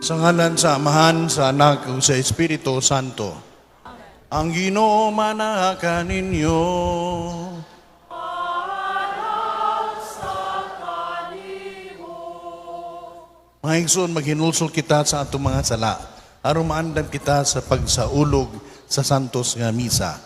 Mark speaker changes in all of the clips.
Speaker 1: Sa ngalan sa Amahan, sa Anak, ug sa Espiritu Santo. Ang Ginoo manaa kaninyo.
Speaker 2: Sa kanimo.
Speaker 1: Mga igsoon, maghinulsol kita sa atong mga sala aron maandam kita sa pagsaulog sa santos nga misa.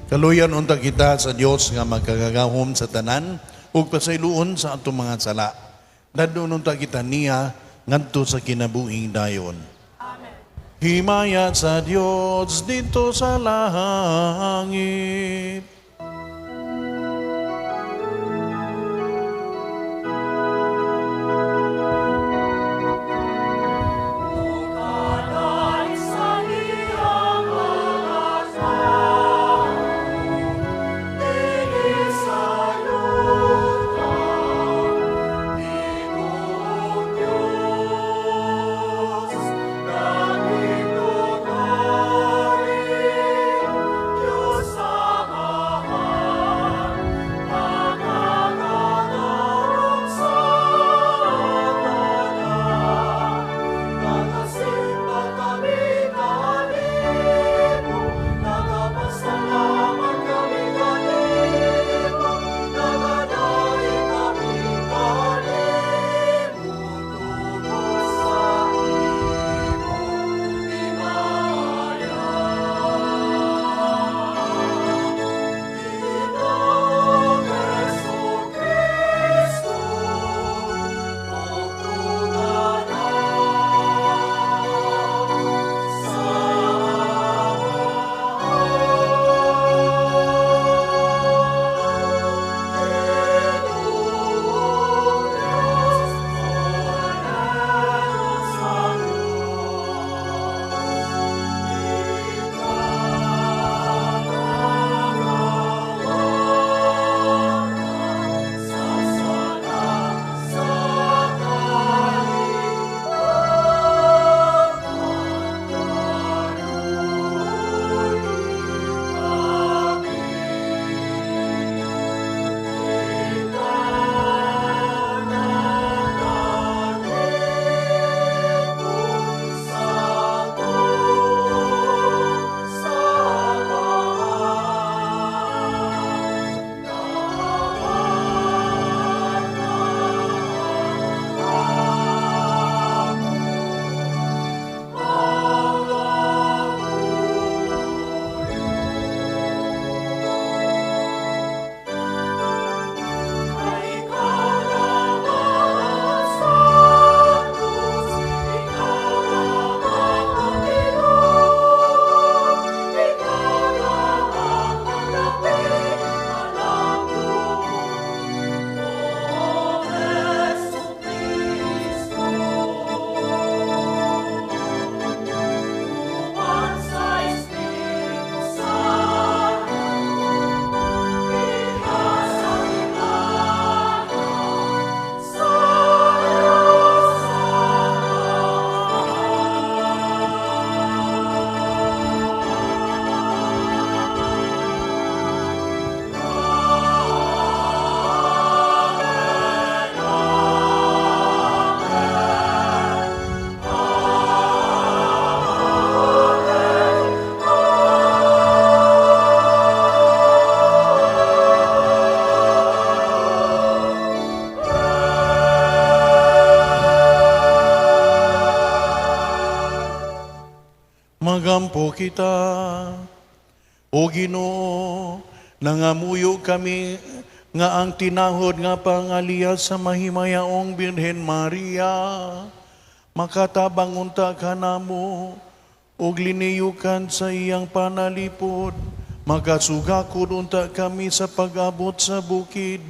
Speaker 1: Kaluyan unta kita sa Dios nga magkagagahom sa tanan ug pasayloon sa atong mga sala. Dadon unta kita niya ngadto sa kinabuhing dayon.
Speaker 2: Amen.
Speaker 1: Himaya sa Dios didto sa langit.
Speaker 2: Ug kaday sa iyang mga tawo, dinhi sa yuta, tinuod Dios, nagitugarin, Dios Amahan.
Speaker 1: Magampo kita. O Ginoo, nangamuyo kami nga ang tinahod nga pangaliyat sa mahimayaong Birhen Maria makatabang unta kanamo ug liniyukan sa iyang panalipod, makasugakod unta kami sa pag-abot sa bukid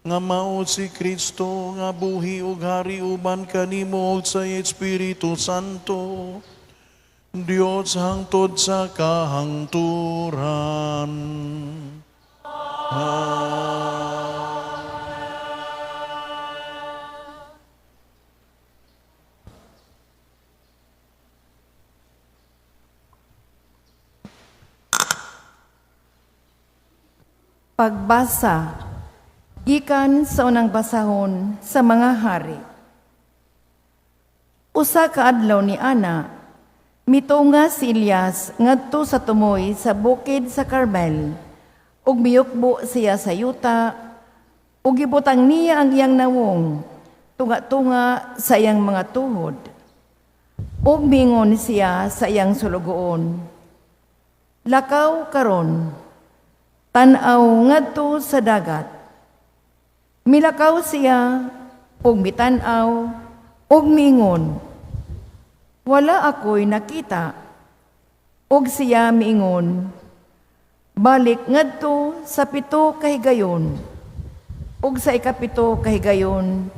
Speaker 1: nga mao si Kristo, nga buhi ug hari uban kanimo ug sa Espiritu Santo, Dios, hangtod sa kahangturan. Amen.
Speaker 3: Pagbasa gikan sa unang basahon sa mga hari. Usa ka adlaw ni ana, mitunga si Elias ngadto sa tumoy sa bukid sa Carmel, ug miyukbo siya sa yuta, ug gibutang niya ang iyang nawong tunga-tunga sa iyang mga tuhod. Ug mingon siya sa iyang sulugoon, "Lakaw karon, tan-aw ngadto sa dagat." Milakaw siya ug mitan-aw ug miingon, "Wala ako'y nakita." Ug siya miingon, "Balik ngadto sa 7 ka higayon." Ug sa 7 ka higayon,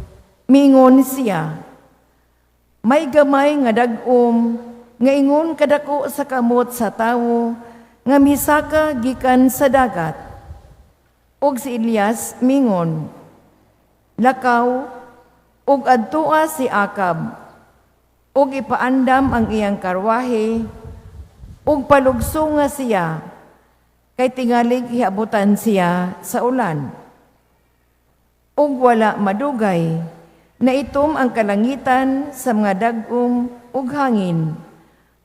Speaker 3: miingon siya, "May gamay nga dag-om nga ingon kadako sa kamot sa tawo nga misaka gikan sa dagat." Ug si Elias mingon, "Lakaw ug adtoa si Akab, ug ipaandam ang iyang karwahe, ug palugsunga siya, kay tingalig hiabutan siya sa ulan." Ug wala madugay, naitom ang kalangitan sa mga dag-om ug hangin,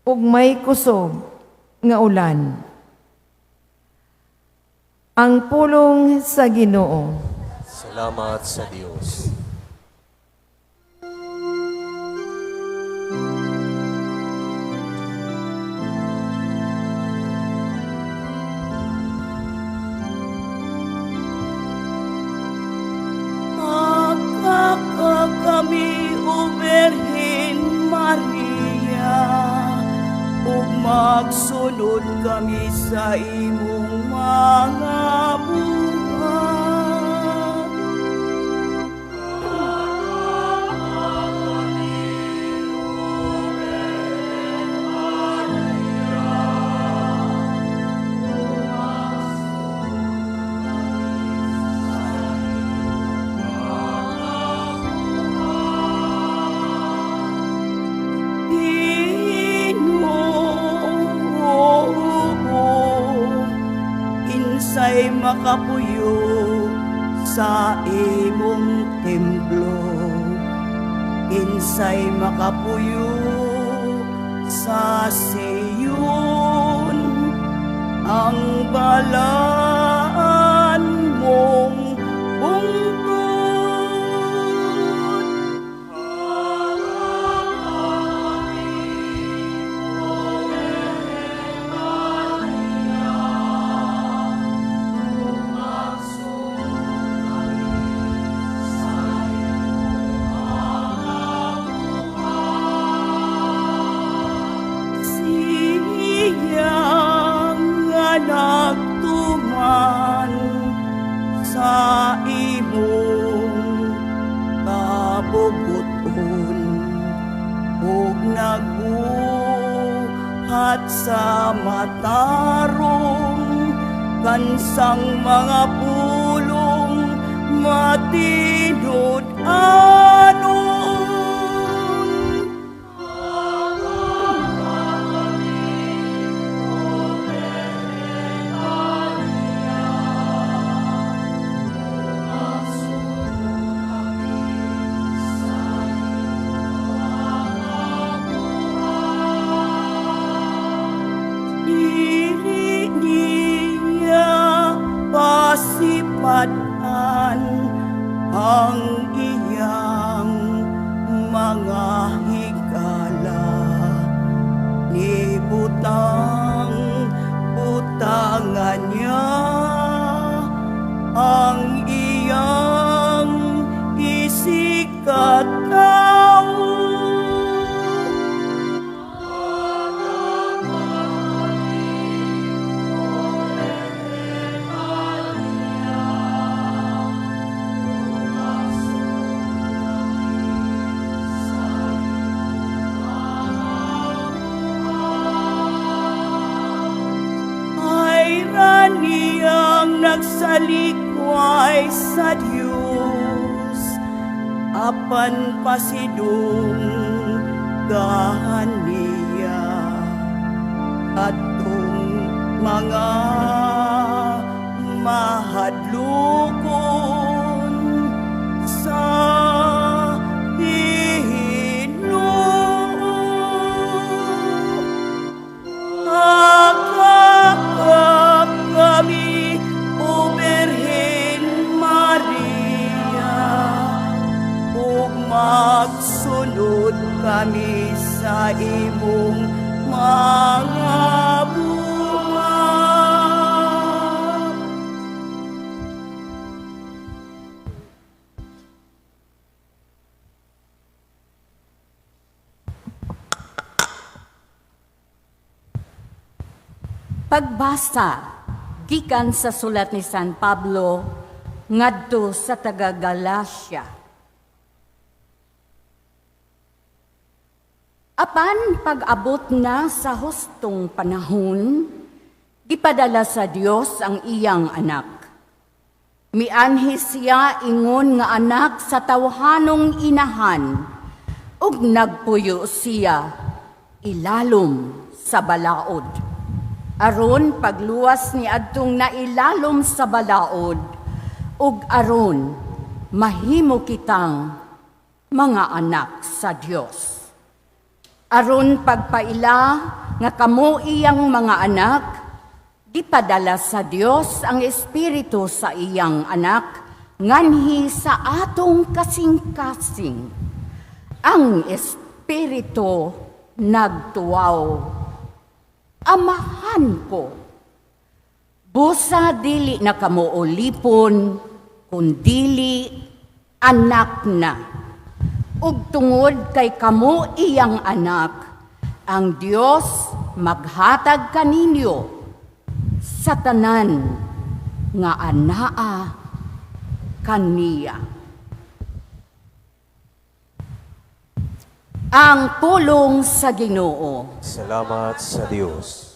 Speaker 3: ug may kusog nga ulan. Ang pulong sa Ginoo.
Speaker 4: Salamat sa Dios.
Speaker 5: Kami, O Birhen Maria, ug magsunod kami sa imong mga buhat. Ginoo, kinsay makapuyo sa imong templo? Kinsay makapuyo sa Siyon, ang balaan mong bungtod? Siya nga nagtuman sa imong kabubut-on ug nagbuhat sa matarong kansang mga pulong matinud-anon. Dili niya pasipad-an ang iyang Kalikway sa Dios, apan pasidunggahan niya atong mga mahadlokon sa Ginoo. Akakap kami, O Birhen Maria, ug magsunod kami sa imong mga buhat.
Speaker 6: Pagbasa gikan sa sulat ni San Pablo ngadto sa taga Galacia. Apan pag-abot na sa hustong panahon, gipadala sa Dios ang iyang anak. Mianhi siya ingon nga anak sa tawhanong inahan, ug nagpuyo siya ilalom sa balaod, aron pagluwas ni adtong nailalom sa balaod, ug aron mahimo kitang mga anak sa Dios. Aron pagpaila nga kamo iyang mga anak, gipadala sa Dios ang Espiritu sa iyang anak nganhi sa atong kasing-kasing. Ang Espiritu nagtuwaw, "Amahan ko." Busa dili na kamo ulipon, kundili anak na. Ug tungod kay kamo iyang anak, ang Dios maghatag kaninyo sa tanan nga anaa kaniya. Ang pulong sa Ginoo.
Speaker 4: Salamat sa Dios.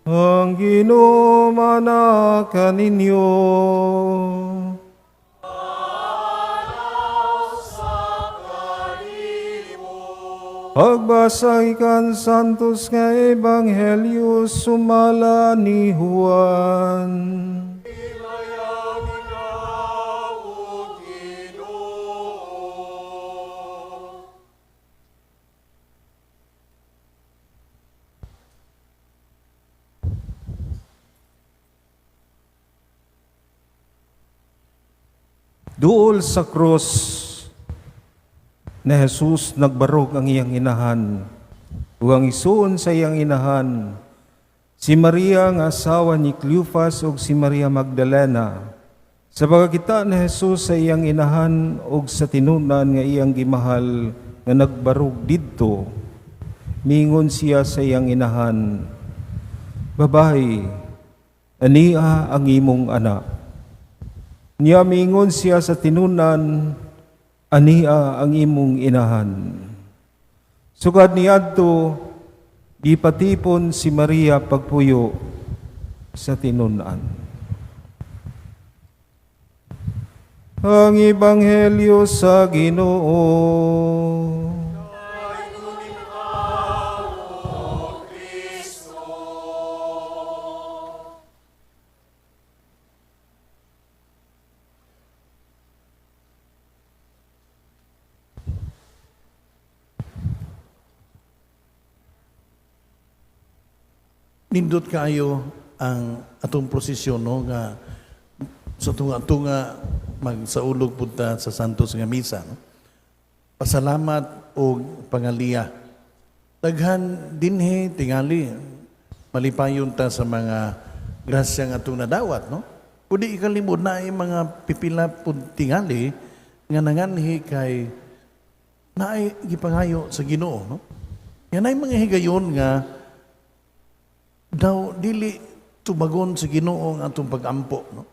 Speaker 7: Ang Ginoo maanaa kaninyo. Pagbasa gikan Santos nga Ebanghelyo sumala ni Juan.
Speaker 2: Himayaon ikaw, O Ginoo.
Speaker 7: Duol sa krus ni Jesus, nagbarog ang iyang inahan ug ang isuon sa iyang inahan, si Maria nga asawa ni Cleophas ug si Maria Magdalena. Sa pagkakita ni Jesus sa iyang inahan ug sa tinunan nga iyang gimahal nga nagbarog didto, miingon siya sa iyang inahan, "Babae, ania ang imong anak." Niya miingon siya sa tinunan, Ania ang imong inahan." Sugad niadto, gipatipon si Maria pagpuyo sa tinun-an. Ang Ebanghelyo sa Ginoo.
Speaker 1: Nindot kaayo ang atong prosesyon, no, nga sa tunga-tunga magsaulog punta sa Santos nga misa, no? Pasalamat og pangaliya. Daghan dinhi tingali malipayon ta sa mga grasya nga atong nadawat, no? Pudi ikalimod na ay mga pipila pud tingali nga nanganhi kay naay gipangayo sa Ginoo, no? Yan ay mga higayon nga daw dili tubagon sa Ginoo ang atong pag-ampo, no?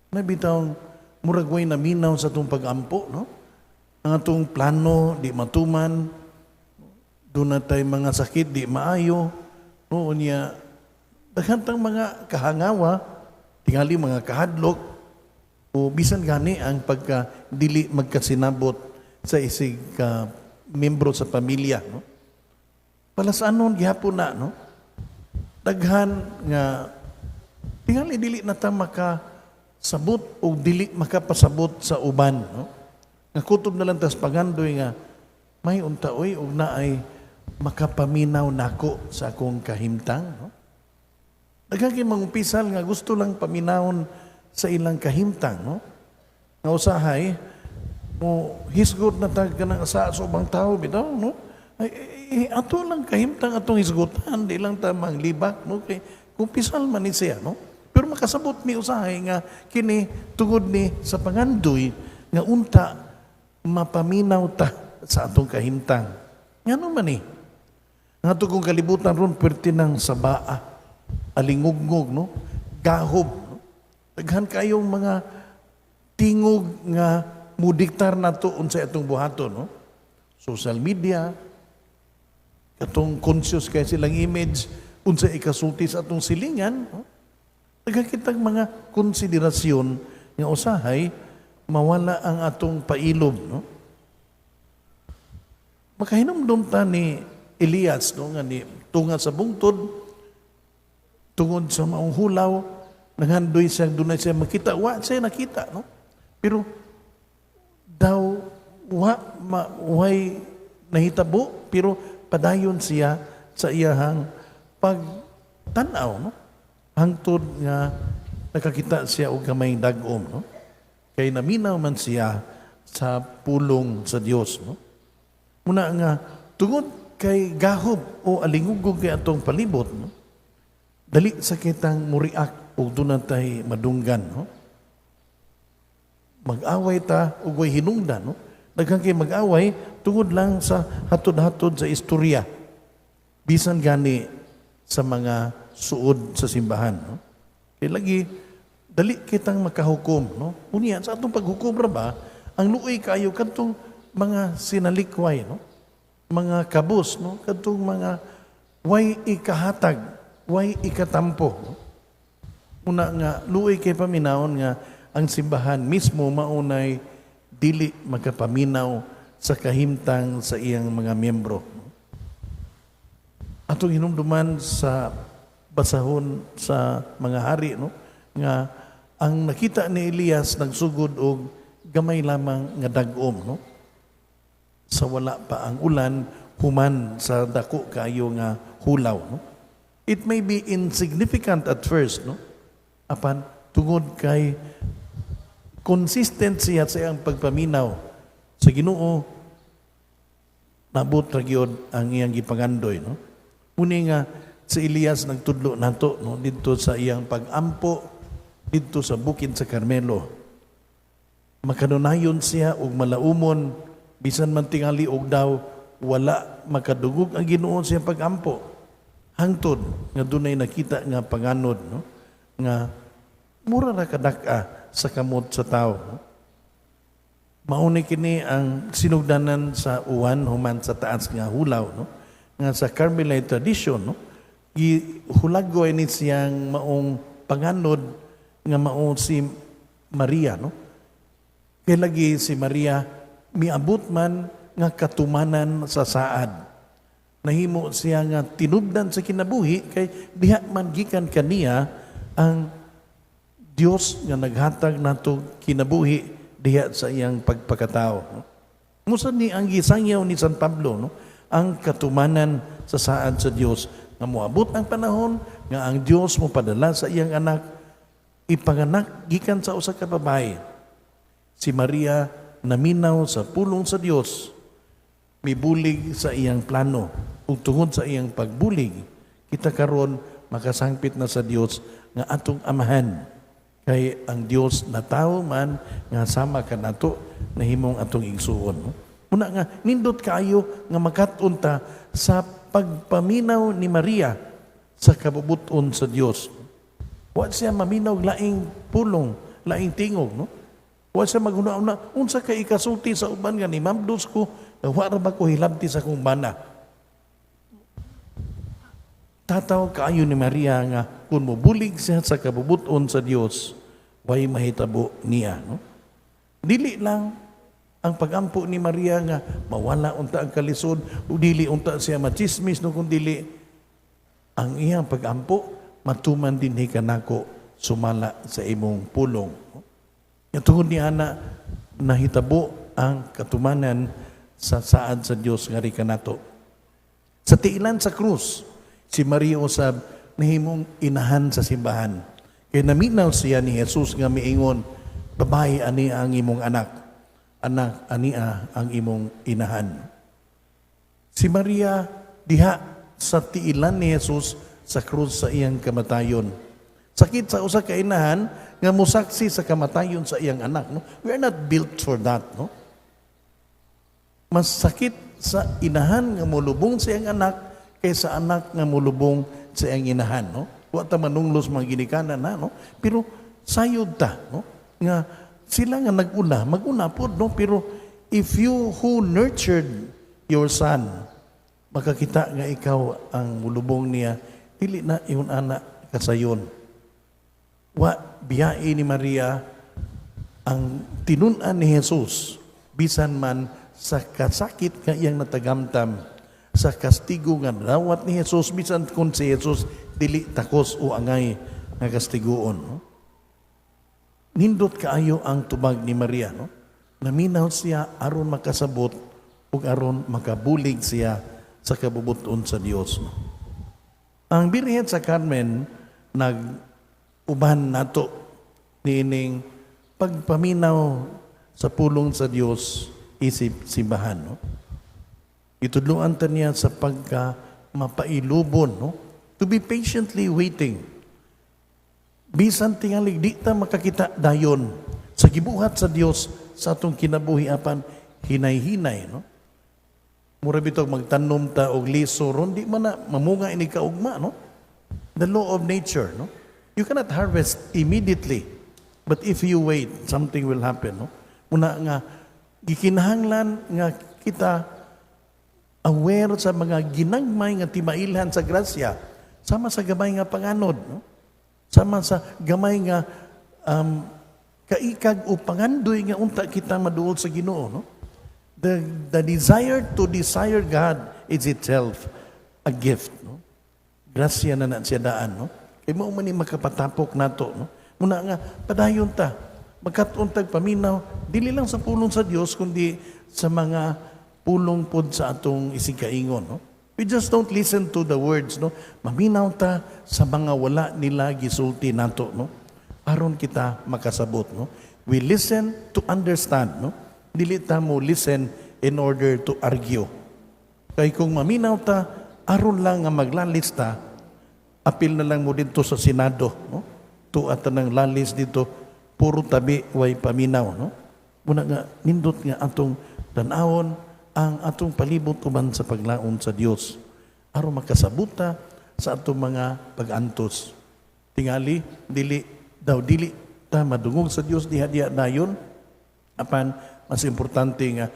Speaker 1: Nabitaw murag way naminaw sa atong pag-ampo, no? Ang atong plano di matuman, doon na tay mga sakit di maayo, no? Unya daghan tang mga kahangawa, tingali mga kahadlok, o bisan gani ang pagka dili magkasinabot sa isig ka membro sa pamilya, no? Palasanon gihapon na, no? Daghan nga tingali dili na ta makasabot o dili makapasabot sa uban, no? Nga kutob na lang tas pangandoy nga may unta oy og naay makapaminaw nako sa akong kahimtang, no? Daghan kay mangumpisal nga gusto lang paminawon sa ilang kahimtang, no? Nga usahay mo hisgot na tag kanang asa sa ubang tawo bitaw, no? Ay, ato lang kahimtang atong hisgutan, di lang ta manglibak, no? Kay kumpisal man ni siya, no? Pero makasabot mi usahay nga kini tungod ni sa pangandoy nga unta mapaminaw ta sa atong kahimtang. Ngano man ni? Nga ato kong kalibutan ron perti ng sabaa, alingugngog, no? Gahob, no? Daghan kayong mga tingog nga mudiktar nato unsay atong buhaton, no? Social media, katong conscious kay silang image, unsa ikasulti sa atong silingan, no? Daghan kitang mga konsiderasyon nga usahay mawala ang atong pailob, no? Makahinumdum ta ni Elias, no, nga ni tunga sa bungtod tungod sa maong hulaw, nanghandoy siya, dunay siya makita, wa siya nakita, no? Pero daw wa way nahitabo, pero padayon siya sa iyahang pagtan-aw, no? Hangtod nga nakakita siya og gamay dag-om, no? Kay naminaw man siya sa pulong sa Dios, no? Muna nga tungod kay gahob o alingugog kay atong palibot, no? Dali sa kitang muriak og dunatay madunggan, no? Mag-away ta og way hinungdan, no? Daghan kay mag-away tungod lang sa hatod-hatod sa istorya, bisan gani sa mga suod sa simbahan, no? Kay lagi dali kitang makahukom, no? Unya sa atong paghukom ra ba ang luoy kaayo kadtong mga sinalikway, no? Mga kabus, no? Kadtong mga way ikahatag, way ikatampo, no? Una nga luoy kay paminawon nga ang simbahan mismo maunay dili makapaminaw sa kahimtang sa iyang mga miyembro. Atong hinumduman sa basahon sa mga hari, no? Nga ang nakita ni Elias nagsugod og gamay lamang nga dag-om, no? Sa wala pa ang ulan, human sa dako kaayo nga hulaw, no? It may be insignificant at first, no? Apan tungod kay consistent siya sa iyang pagpaminaw sa Ginoo, nabot ra gyud ang iyang gipangandoy, no? Muni nga si Elias nagtudlo nato, no, didto sa iyang pag-ampo didto sa bukid sa Carmelo. Makanunayon siya og malaumon, bisan man tingali og daw wala makadugog ang Ginoo sa iyang pag-ampo. Hangtod nga dunay nakita nga panganod, no, nga mura ra kadak-a sa kamot sa tawo, no? Mao ni kini ang sinugdanan sa uwan human sa taas nga hulaw, no? Nga sa Carmelite tradition, no, gihulagway ni siyang maong panganod nga mao si Maria, no? Kay lagi si Maria miabot man nga katumanan sa saad. Nahimo siya nga tinubdan sa kinabuhi kay diha man gikan kaniya ang Dios nga naghatag nato kinabuhi diha sa iyang pagpakatao, no? Mao sad ni ang gisangyaw ni San Pablo, no? Ang katumanan sa saad sa Dios nga moabot ang panahon nga ang Dios mo padala sa iyang anak, ipanganak gikan sa usa ka babae. Si Maria naminaw sa pulong sa Dios, mibulig sa iyang plano, ug tungod sa iyang pagbulig, kita karon makasangpit na sa Dios nga atong amahan. Kay ang Dios na tao man nga sama kanato, nahimong atong igsuon, no? Muna nga nindot kaayo nga makat-on ta sa pagpaminaw ni Maria sa kabubuton sa Dios. Wa siya maminaw laing pulong, laing tingog, no? Wa siya maghuna-huna, unsa kay ikasulti sa uban nga ni mamdos ko, wa ra ba ko hilabti sa akong bana? Tataw kaayo ni Maria nga kung mobulig siya sa kabubuton sa Dios, way mahitabo niya, no? Dili lang ang pagampo ni Maria nga mawala unta ang kalisod o dili unta siya machismis, no, kung dili ang iyang pagampo, matuman dinhi kanako sumala sa imong pulong. Nga tungod ni ana, nahitabo ang katumanan sa saad sa Dios ngari kanato. Sa tiilan sa krus, si Maria usab nahimong inahan sa simbahan. Kay naminaw siya ni Jesus nga miingon, "Babae, ani ang imong anak. Anak, ania ang imong inahan." Si Maria diha sa tiilan ni Jesus sa krus sa iyang kamatayon. Sakit sa usa ka inahan nga musaksi sa kamatayon sa iyang anak, no? We are not built for that, no? Mas sakit sa inahan nga molubong sa iyang anak kaysa anak nga molubong sa iyang inahan, no? Wa ta manunglos mga ginikanan na, no? Pero sayod ta, no? Nga sila nga nag-una, mag-una pod, no? Pero if you who nurtured your son, makakita nga ikaw ang mulubong niya, dili na ingon ana kasayon. Wa biyai ni Maria ang tinun-an ni Jesus bisan man sa kasakit nga iyang natagamtam sa kastigo nga nadawat ni Jesus, bisan kung si Jesus dili takos o angay nga kastiguon, no? Nindot kaayo ang tubag ni Maria, no? Naminaw siya aron makasabot ug aron makabulig siya sa kabubuton sa Dios, no? Ang Birhen sa Carmen nag uban nato niining pagpaminaw sa pulong sa Dios isip simbahan, no? Itudloan ta niya sa pagka mapailubon, no? To be patiently waiting. Bisan tingali di ta makakita dayon sa gibuhat sa Dios sa atong kinabuhi, apan hinay-hinay, no? Mura bitaw magtanom ta og liso ron, di man na mamunga ini kaugma, no? The law of nature, no? You cannot harvest immediately. But if you wait, something will happen, no? Muna nga gikinahanglan nga kita aware sa mga ginagmay nga timailhan sa grasya, sama sa gamay nga panganod, no? Sama sa gamay nga kaikag o pangandoy nga unta kita maduol sa Ginoo, no? The desire to desire God is itself a gift, no? Grasya na na siya daan, no? Kay mao man ni makapatapok nato, no? Muna nga padayon ta, magkat-on tag paminaw dili lang sa pulong sa Dios kundi sa mga pulong pod sa atong isigkaingon, no? We just don't listen to the words, no? Maminaw ta sa mga wala nila gisulti nato, no? Aron kita makasabot, no? We listen to understand, no? Dili ta mo listen in order to argue. Kay kung maminaw ta aron lang nga maglalis ta, apil na lang mo dito sa Senado, no? Tuwa ta ng lalis dito, puro tabi, way paminaw, no? Muna nga nindot nga atong tan-awon ang atong palibot uban sa paglaom sa Dios aron makasabuta sa atong mga pag-antos. Tingali dili daw dili ta madungog sa Dios diha diha dayon, apan Mas importante nga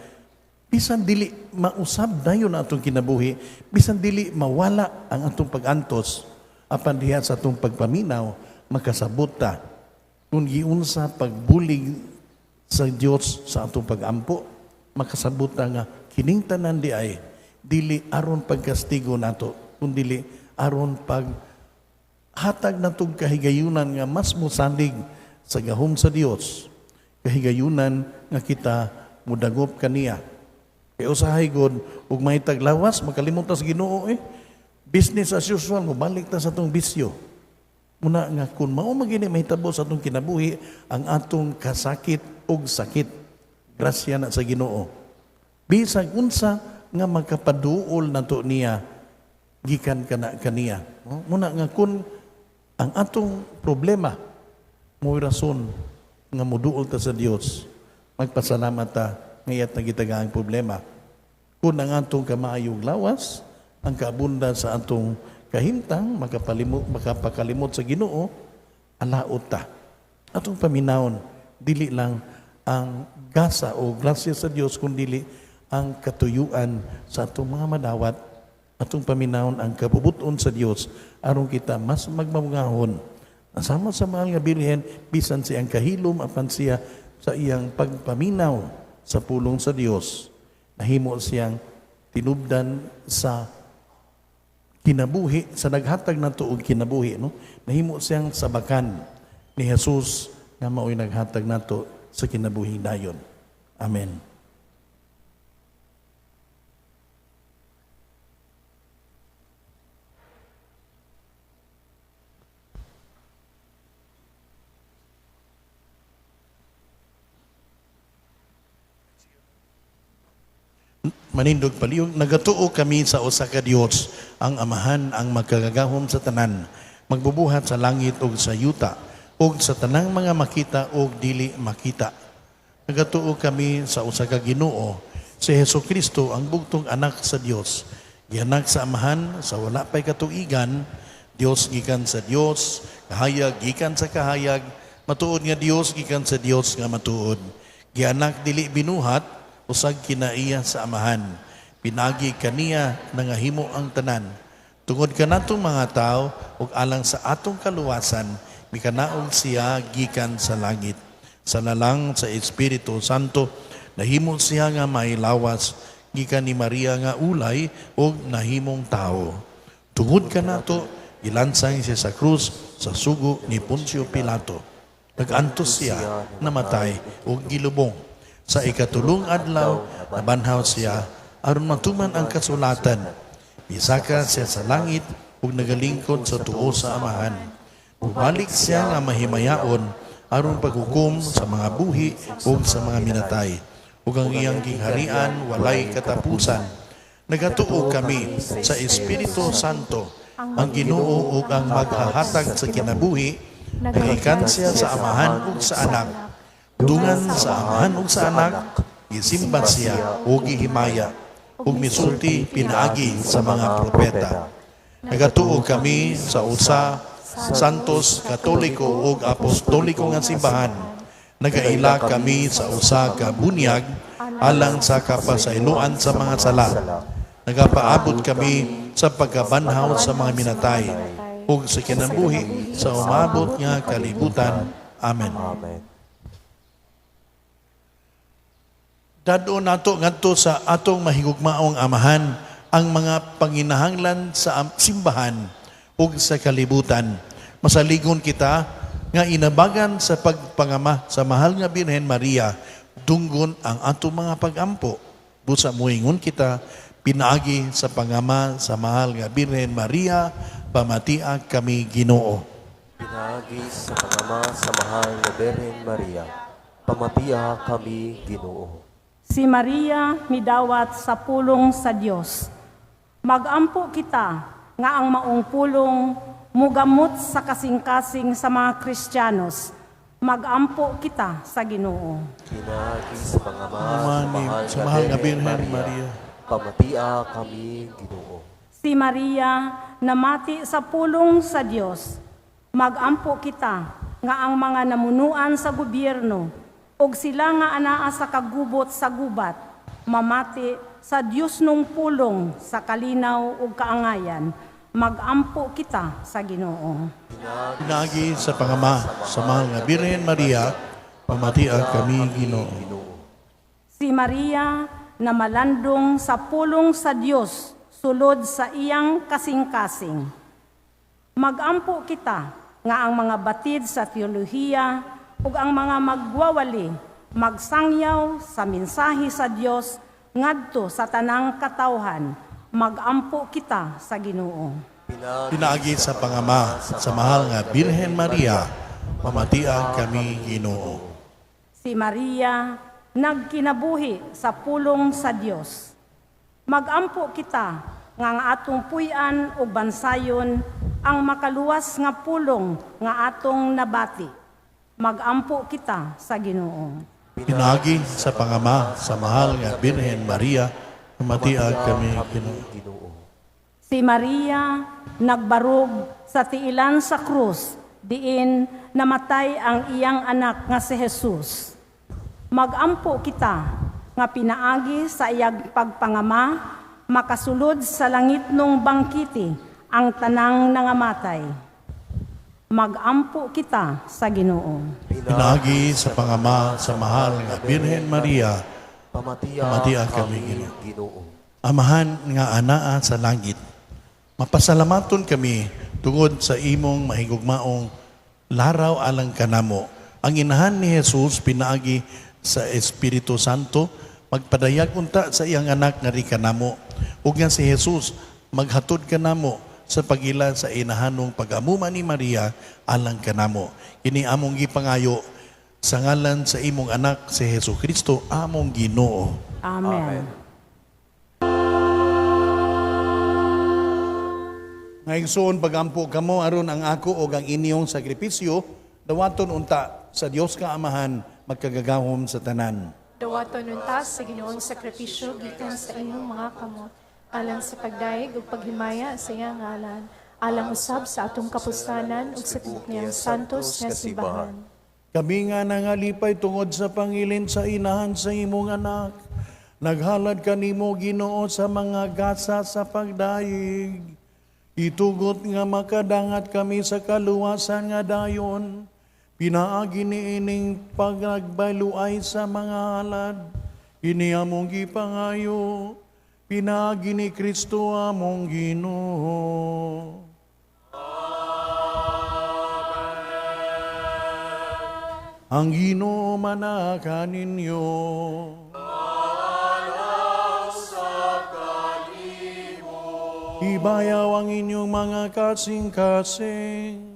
Speaker 1: bisan dili mausab dayon ang atong kinabuhi, bisan dili mawala ang atong pag-antos, apan diha sa atong pagpaminaw, makasabot ta kung giunsa pagbulig sa Dios sa atong pagampo, makasabot ta nga kining tanan di ay dili aron pagkastigo nato, kundili aron pag hatag natong kahigayunan nga mas mosalig sa gahom sa Dios, kahigayunan nga kita mudagop kaniya. Kay usahay god ug may taglawas makalimot ta sa Ginoo eh. Business as usual, mobalik ta sa atong bisyo. Muna nga kung mao man gini mahitabo sa atong kinabuhi ang atong kasakit ug sakit, grasya na sa Ginoo. Bisag unsa nga makapaduol nato niya gikan kana kaniya. No? Muna nga kun ang atong problema mo'y rason nga moduol ta sa Dios, magpasalamat ta nga iyat nagitaga ang problema. Kung ang atong kamaayong lawas, ang kaabunda sa atong kahimtang, makapakalimot sa Ginoo, alaot ta. Atong paminawon, dili lang ang gasa o grasya sa Dios, kundili ang katuyuan sa atong mga madawat. Atong paminawon ang kabubuton sa Dios aron kita mas magmamungahon. Sama sa mahal nga Birhen, bisan siyang kahilom apan siya sa iyang pagpaminaw sa pulong sa Dios, nahimo siyang tinubdan sa kinabuhi, sa naghatag nato og kinabuhi, no? Nahimo siyang sabakan ni Jesus nga mao'y naghatag nato sa kinabuhi dayon. Amen. Manindog palihog, nagatuo kami sa usa ka Dios, ang Amahan ang makagagahom sa tanan, magbubuhat sa langit ug sa yuta, ug sa tanang mga makita ug dili makita. Nagatuo kami sa usa ka Ginoo, si Hesukristo ang bugtong anak sa Dios, gianak sa Amahan sa wala pay katuigan, Dios gikan sa Dios, kahayag gikan sa kahayag, matuod nga Dios gikan sa Dios nga matuod. Gianak dili binuhat, usag kinaiya sa Amahan. Pinagi kaniya nangahimo ang tanan. Tungod kanatong mga tao ug alang sa atong kaluwasan, mikanaog siya gikan sa langit. Sa lalang sa Espiritu Santo, nahimo siya nga may lawas gikan ni Maria nga ulay ug nahimong tao. Tungod kanato, gilansang siya sa krus sa sugo ni Poncio Pilato. Nag-antos siya, namatay ug gilubong. Sa ikatulong adlaw, nabanhaw siya aron matuman ang kasulatan. Misaka siya sa langit ug nagalingkod sa tuo sa Amahan. Bumalik siya nga mahimayaon aron paghukom sa mga buhi ug sa mga minatay. Ug ang iyang gingharian walay katapusan. Nagatuo kami sa Espiritu Santo, ang Ginoo ug ang maghahatag sa kinabuhi, nagikan siya sa Amahan ug sa Anak. Dungan sa Amahan ug sa Anak, gisimba siya ug gihimaya, ug misulti pinaagi sa mga propeta. Nagatuo kami sa usa Santos, Katoliko ug Apostoliko nga simbahan. Nagaila kami sa usa ka bunyag alang sa kapasayloan sa mga sala. Nagapaabot kami sa pagkabanhaw sa mga minatay ug sa kinabuhi sa umabot nga kalibutan. Amen.
Speaker 4: Amen.
Speaker 1: Dad-on nato ngadto sa atong mahigugmaong Amahan ang mga panginahanglan sa simbahan ug sa kalibutan. Masaligon kita nga inabagan sa pagpangama sa mahal nga Birhen Maria, dunggon ang atong mga pagampo. Busa moingon kita, pinaagi sa pangama sa mahal nga Birhen Maria, pamatia kami Ginoo.
Speaker 4: Pinaagi sa pangama sa mahal nga Birhen Maria, pamatia kami Ginoo.
Speaker 6: Si Maria midawat sa pulong sa Dios. Magampo kita nga ang maong pulong mugamot sa kasing-kasing sa mga Kristiyanos. Magampo kita sa Ginoo.
Speaker 4: Pinaagi sa pangama
Speaker 1: sa mahal nga Birhen Maria,
Speaker 4: pamatia kami Ginoo.
Speaker 6: Si Maria namati sa pulong sa Dios. Magampo kita nga ang mga namunuan sa gobyerno Ug sila nga anaa sa kagubot sa gubat, mamati sa Diosnong pulong sa kalinaw ug kaangayan. Magampo kita sa Ginoo.
Speaker 1: Pinaagi sa pangama sa mahal nga Birhen Maria, pamatia kami, Ginoo.
Speaker 6: Si Maria na malandong sa pulong sa Dios sulod sa iyang kasing-kasing. Magampo kita nga ang mga batid sa teolohiya ug ang mga magwawali magsangyaw sa mensahe sa Dios ngadto sa tanang katawhan. Magampo kita sa Ginoo.
Speaker 1: Pinaagi sa pangama sa mahal nga Birhen Maria, pamatia kami, Ginoo.
Speaker 6: Si Maria nagkinabuhi sa pulong sa Dios. Magampo kita nga ang atong puy-an ug bansayon ang makaluwas nga pulong nga atong nabati. Magampo kita sa Ginoo.
Speaker 1: Pinaagi sa pangama sa mahal nga Birhen Maria, pamatia kami, Ginoo.
Speaker 4: Ginoo.
Speaker 6: Si Maria nagbarog sa tiilan sa krus, diin namatay ang iyang anak nga si Jesus. Magampo kita nga pinaagi sa iyang pagpangama, makasulod sa langitnong bangkete ang tanang nangamatay. Magampo kita sa Ginoo.
Speaker 1: Pinaagi sa pangama sa mahal nga Birhen Maria,
Speaker 4: Pamatia,
Speaker 1: pamatia kami,
Speaker 4: kami,
Speaker 1: Ginoo.
Speaker 4: Ginoo.
Speaker 1: Amahan nga anaa sa langit, mapasalamaton kami tungod sa imong mahigugmaong laraw alang kanamo. Ang inahan ni Jesus pinaagi sa Espiritu Santo magpadayag unta sa iyang anak nga kanamo, ug nga si Jesus maghatod kanamo sa pagila sa inahanong pag-amuma ni Maria alang kanamo. Kini among gipangayo sa ngalan sa imong anak si Hesus Kristo among Ginoo.
Speaker 6: Amen.
Speaker 1: Nga igsoon, pagampo kamo aron ang ako og ang inyong sakripisyo dawaton unta sa Dios ka Amahan magkagagahom sa tanan.
Speaker 8: Dawaton unta sa Ginoong sakripisyo gikan sa imong mga kamot, alang sa pagdayeg ug paghimaya sa iyang ngalan, alang usab sa atong kapuslanan ug sa tibuok niyang santos nga simbahan.
Speaker 1: Kami nga nangalipay tungod sa pangilin sa inahan sa imong anak, naghalad kanimo, Ginoo, sa mga gasa sa pagdayeg. Itugot nga makadangat kami sa kaluwasan nga dayon pinaagi niining pagbaluay sa mga halad. Ini among gipangayo pinaagi ni Kristo among Ginoo. Ang Ginoo manaka ninyo. Ibayaw ang inyong mga kasing-kasing.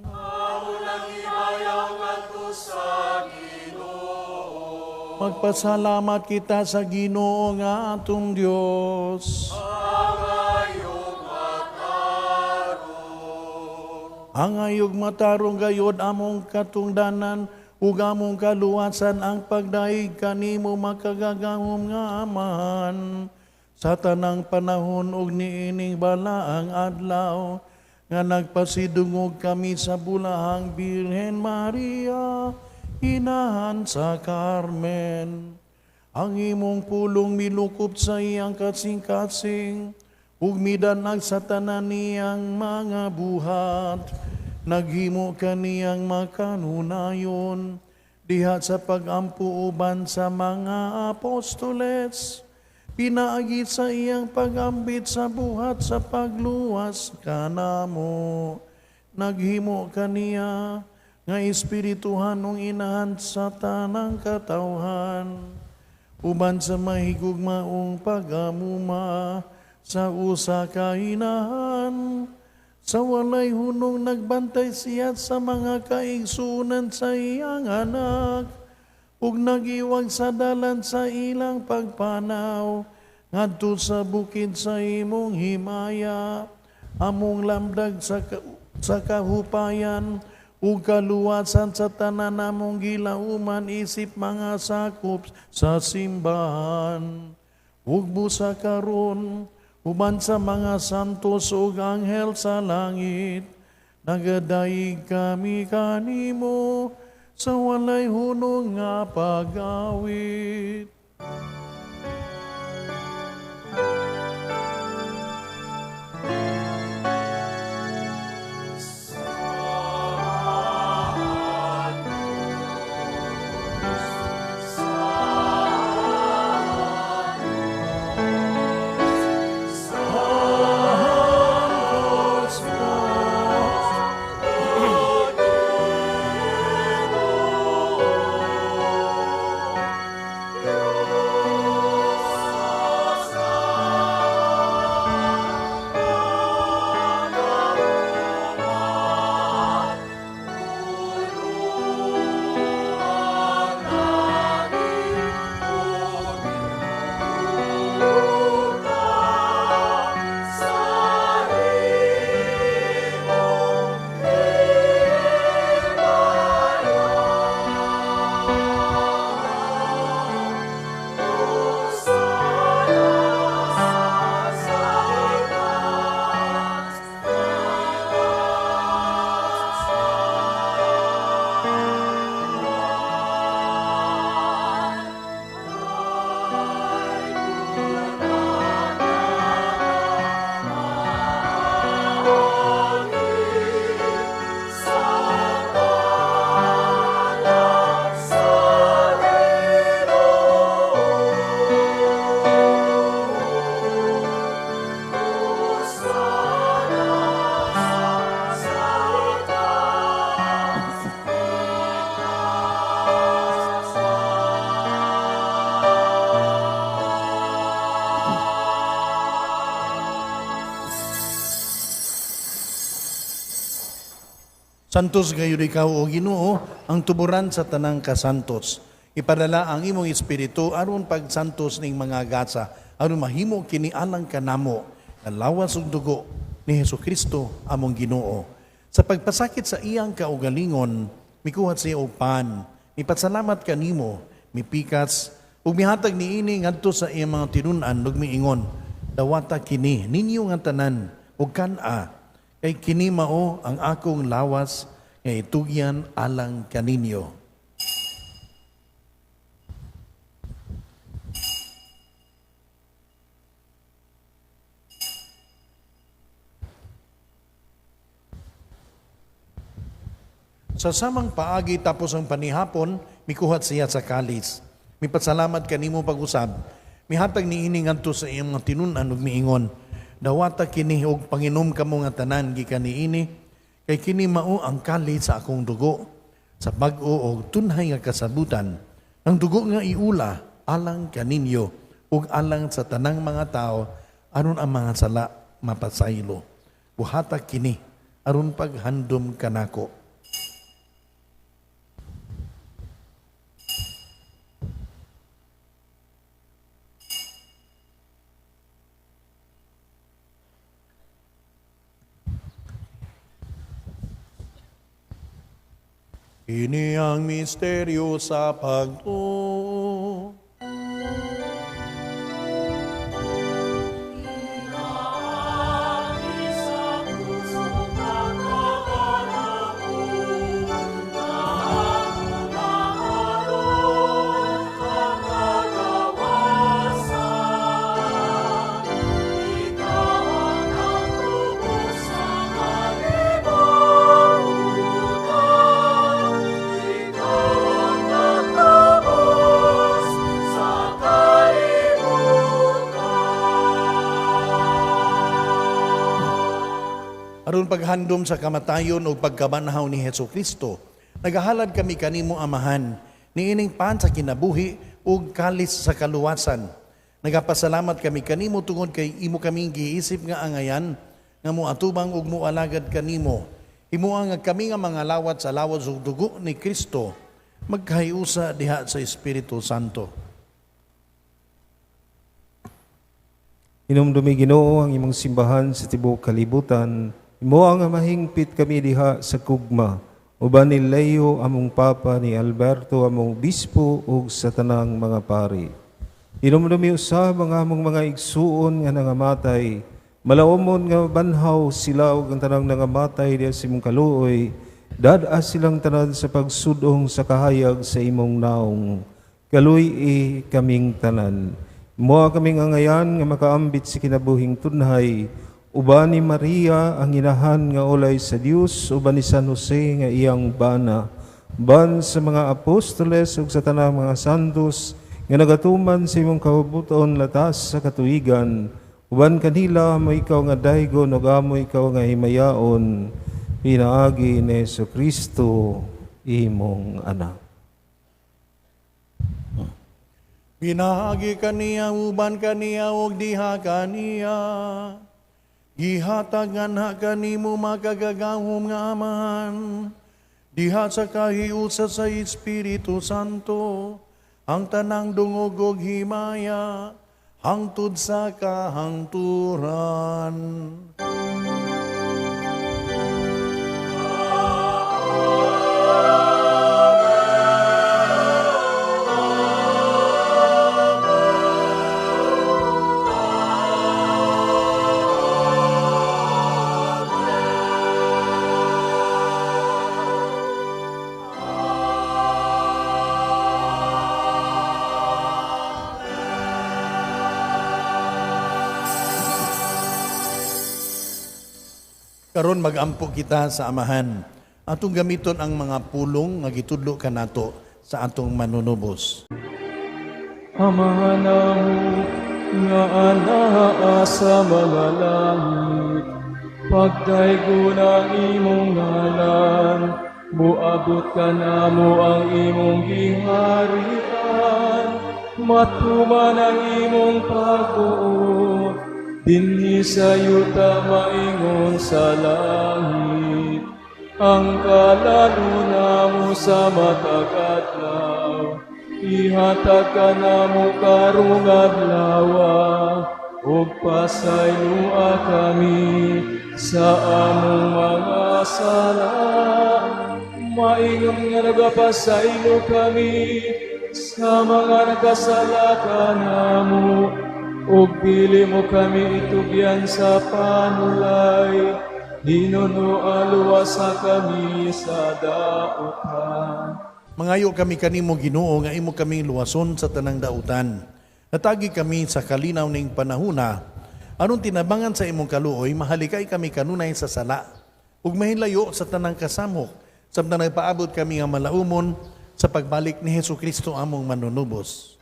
Speaker 1: Magpasalamat kita sa Ginoo nga atong Dios. Ang ayog matarong gayod, among katungdanan ug among kaluwasan, ang pagdaig kanimo, makagagahom nga Amahan, sa tanang panahon ug niining balaang adlaw nga nagpasidungog kami sa bulahang Birhen Maria, inahan sa Carmen. Ang imong pulong milukop sa iyang kasing-kasing ug midanag sa tanan niyang mga buhat. Naghimo kaniyang makanunayon diha sa pagampo uban sa mga apostoles, pinaagi sa iyang pagambit sa buhat sa pagluwas kanamo. Naghimo kaniya nga espirituhanong inahan sa tanang katawhan, uban sa mahigugmaong pagamuma sa usa ka inahan. Sa walay hunong nagbantay siya sa mga kaigsunan sa iyang anak, ug nagiwag sa dalan sa ilang pagpanaw ngadto sa bukid sa imong himaya. Among lamdag sa kahupayan ug kaluwasan sa tanan namong gilauman isip mga sakop sa simbahan. Ug busa karon uban sa mga santos ug anghel sa langit, nagadayeg kami kanimo sa walay hunong nga pagawit. Santos gayud ikaw, o Ginoo, ang tuburan sa tanang kasantos. Ipadala ang imong espiritu aron pagsantos ning mga gasa, aron mahimo kini alang kanamo, nga lawas ug dugo ni Hesukristo among Ginoo. Sa pagpasakit sa iyang kaugalingon, mikuhat siya og pan, mipasalamat kanimo, mipikas, ug mihatag niini ngadto sa iyang mga tinun-an ug miingon, dawata kini ninyo nga tanan ug kan-a, kay kini mao ang akong lawas nga itugyan alang kaninyo. Sa samang paagi tapos ang panihapon, mikuhat siya sa kalis. Mipasalamat kanimo pag-usab. Mihatag niini ngadto sa iyang mga tinun-an ug miingon, dawata kini og panginom kamo nga tanan gikan niini, kay kini mao ang kalis sa akong dugo, sa bag-o og tunhay nga kasabutan. Ang dugo nga iula alang kaninyo ug alang sa tanang mga tawo aron ang mga sala mapasaylo. Buhata kini aron paghandom kanako. Ini ang misteryo sa pagtuo. Aron paghandom sa kamatayon o pagkabanhaw ni Hesukristo, nagahalad kami kanimo Amahan, niining pan sa kinabuhi ug kalis sa kaluwasan. Nagapasalamat kami kanimo tungod kay imo kaming giisip nga angayan, nga moatubang ug moalagad kanimo. Himoa nga kami nga mga lawat sa lawas ug dugo ni Kristo, magkahiusa diha sa Espiritu Santo.
Speaker 7: Hinumdumi Ginoo ang imong simbahan sa tibuok kalibutan. Imo ang mahingpit kami diha sa kugma. Uban ni Leo among Papa, ni Alberto among Bispo ug sa tanang mga pari. Hinumdumi usab ang among mga igsuon nga nangamatay. Malaumon nga banhaw sila ug ang tanang nangamatay diha sa imong kaluoy. Dad-a silang tanan sa pagsudong sa kahayag sa imong naong. Kaluy-i kaming tanan. Moa kaming angayan nga makaambit sa kinabuhing tunhay, uban ni Maria ang inahan nga ulay sa Dios, uban ni San Jose nga iyang bana, ban sa mga apostoles ug sa tanang mga santos nga nagatuman sa imong kabubut-on latas sa katuigan, uban kanila amo ikaw nga daygon ug amo ikaw nga himayaon, pinaagi ni Jesu Kristo imong anak.
Speaker 1: Pinaagi kaniya, uban kaniya, ug diha kaniya. Gihatag nganha kanimo makagagahom nga Amahan. Diha sa kahiusa sa Espiritu Santo, ang tanang dungog ug himaya, hangtod sa kahangturan. Karon magampo kita sa Amahan. Atong gamiton ang mga pulong nga gitudlo kanato sa atong manunubos.
Speaker 2: Amahan namo nga anaa sa mga langit, pagdaygon ang imong ngalan, muabot kanamo ang imong giharian, matuman ang imong pagbuot, dinhi sa yuta maingon sa langit. Ang kalan-on namo sa matag adlaw, ihatag kanamo karong adlawa, ug pasayloa kami sa among mga sala, maingon nga nagapasaylo kami sa mga nakasala kanamo, ug dili mo kami itugyan sa panulay, hinunoa luwasa kami sa dautan.
Speaker 1: Mangayo kami kanimo Ginoo nga imo kaming luwason sa tanang dautan. Natagi kami sa kalinaw ning panahuna, aron tinabangan sa imong kaluoy, mahalikay kami kanunay sa sala, ug mahilayo sa tanang kasamok, samtang nagpaabot kami nga malaumon sa pagbalik ni Hesus Kristo among manunubos.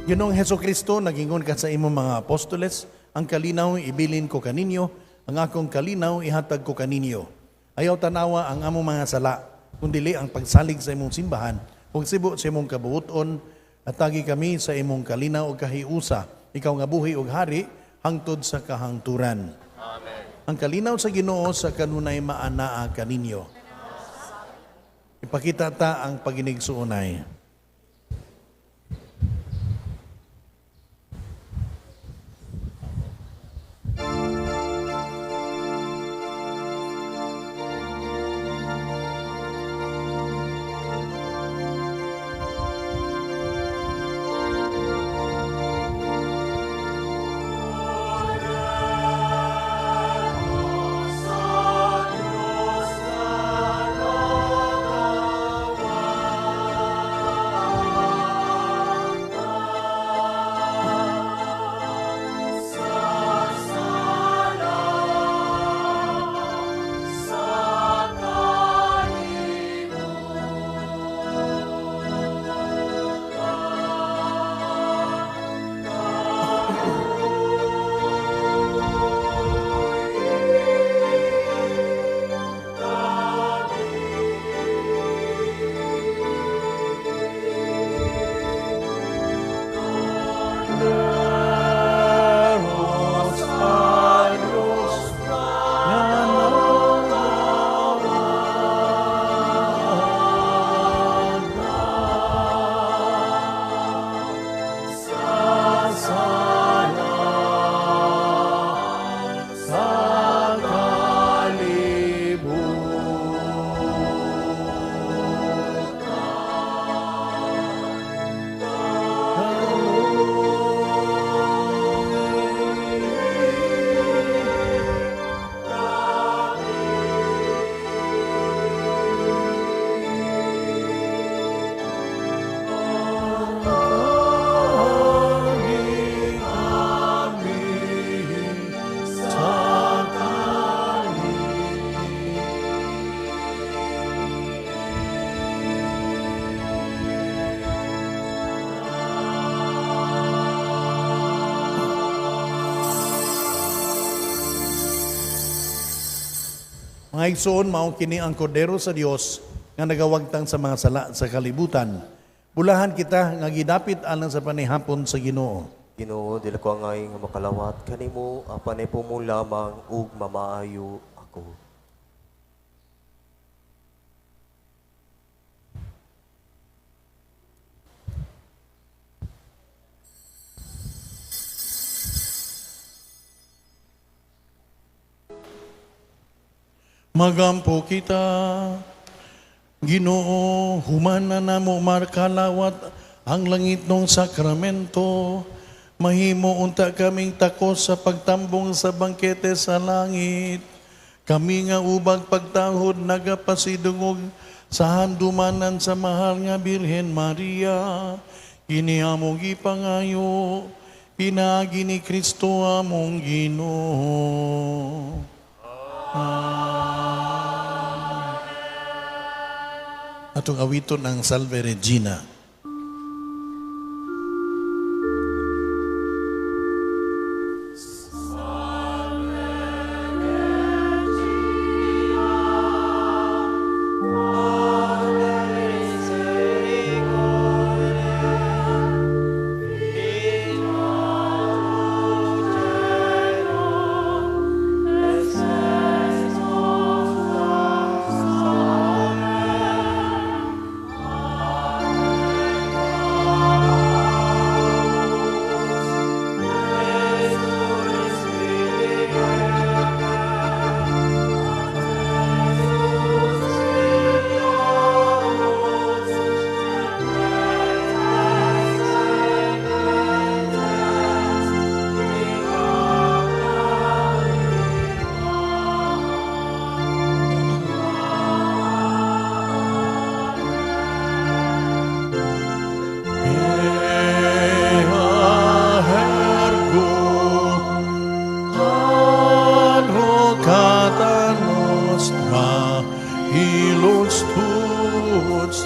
Speaker 1: Ginoong Hesus Kristo, nagingon ka sa imong mga apostoles, ang kalinaw ibilin ko kaninyo, ang akong kalinaw ihatag ko kaninyo. Ayaw tanawa ang among mga sala, kundili ang pagsalig sa imong simbahan, ug sibo sa imong kabuoton, at tagi kami sa imong kalinaw ug kahiusa, ikaw nga buhi ug hari, hangtod sa kahangturan. Amen. Ang kalinaw sa Ginoo sa kanunay maanaa kaninyo. Ipakita ta ang paginigsuonay. Mga igsoon, mao kini ang kordero sa Dios nga nagawagtang sa mga sala sa kalibutan. Bulahan kita nga gidapit alang sa panihapon sa Ginoo.
Speaker 4: Ginoo, dili ko angay nga makalawat kanimo, apan ipumong lamang ug mamaayo ako.
Speaker 1: Magampo kita, Ginoo, humana namo makalawat ang langit nung sakramento. Mahimo unta kaming takos sa pagtambong sa bangkete sa langit. Kami nga ubag pagtahod nagapasidungog sa handumanan sa mahal nga Birhen Maria. Kini among gipangayo, pinaagi ni Kristo among Ginoo. Amen. Atong awiton ang Salve Regina.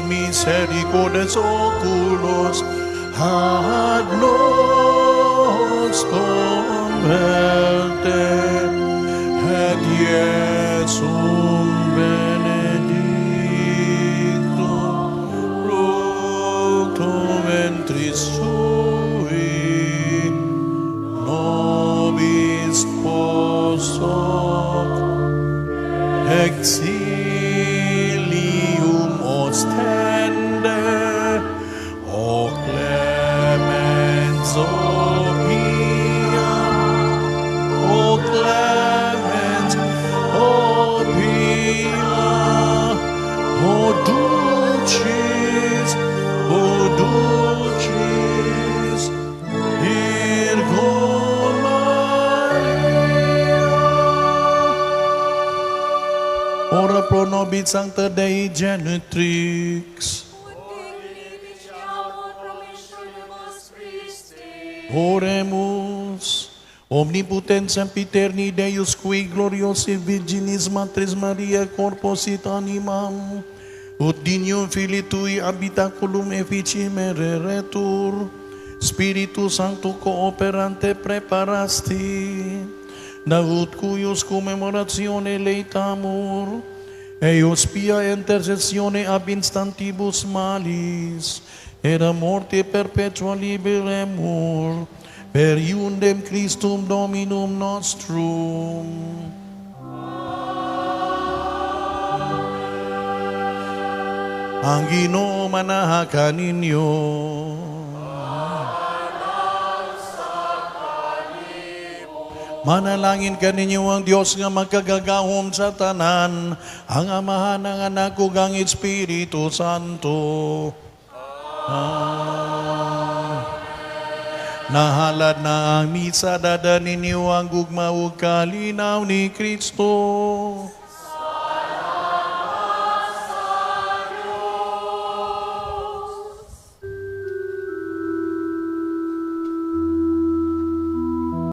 Speaker 1: Misericordes oculos ad nos converte, et Iesum benedictum fructum ventris sui nobis post hoc exilium ostende, o clemens, o pia, o clemens, o pia, o dulcis, Virgo Maria. Ora pro nobis Sancta Dei Genitrix. Oremus. Omnipotens sempiterni Deus qui gloriosi Virginis Matris Maria corpus et animam, ut dignum Filii Tui habitaculum effici mereretur, Spiritu Sancto cooperante preparasti, naut cuius commemoratione leitamur, eius pia intercessione ab instantibus malis, et a morte perpetua liberemur, per iundem Christum Dominum nostrum. Ang Ginoo manaha kaninyo. Manalangin kaninyo ang Dios nga makagagahom sa tanan, ang Amahan, ang Anak ug ang Espiritu Santo. Amen. Nahalad na ang misa, dada ninyo ang gugma ug kalinaw ni Kristo.